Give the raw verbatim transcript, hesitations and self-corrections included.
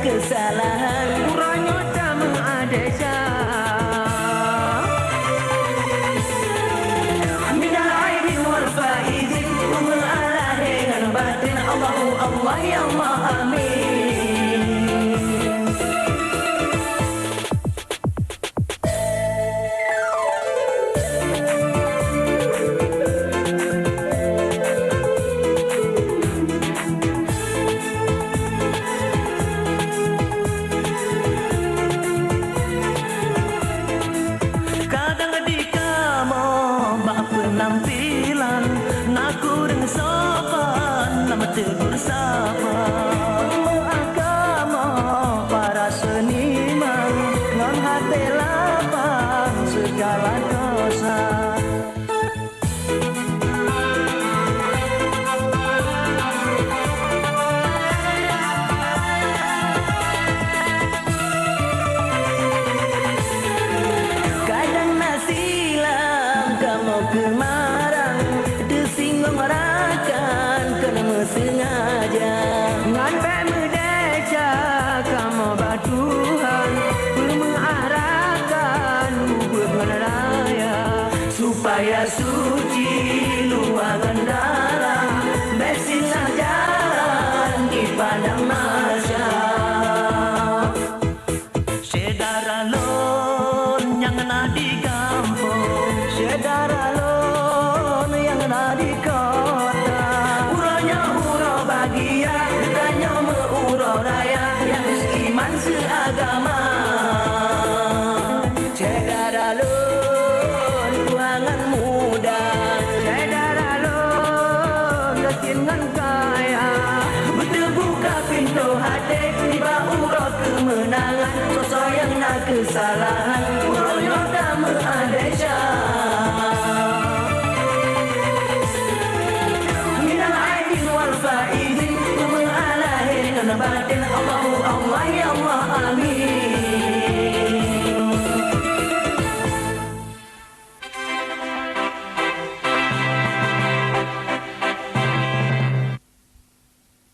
Keusalahan uroe nyoe tameuadesya. Minal aidin wal faizin, peumeu'ah lahé ngon batén, Allahu Allah, ya Allah, amin. Kadang di kamoe bak peunampilan, na kureueng sopan lam teugor sapa. Meuagama para seuniman ngon até lapang sigala desya. Kadang na silam kamoe keumarang, teusinggong rakan kon meuseungaja. Ngon bèk meudesya kamoe bak Tuhan, peumeu'ah rakan ubeuet ngon raya. Supaya suci luwa ngon dalam, bèk silah jalan di padang mahsyar. Syedara lôn nyang na di gampông, syedara lôn nyang na di kota. Uroe nyoe uroe bahagia, geutanyoe meu-uroe raya, nyang seuiman seuagama. Syedara lôn tuha ngon muda, syedara lôn gasien ngon kaya, beuteubuka pintoe até nibak uroe keumeunangan. Soe-soe nyang na keusalahan, uroe nyoe tameu'ah desya. Minal aidin wal faizin, peumeu'ah lahé ngon batén, Allahu Allah, ya Allah, amin.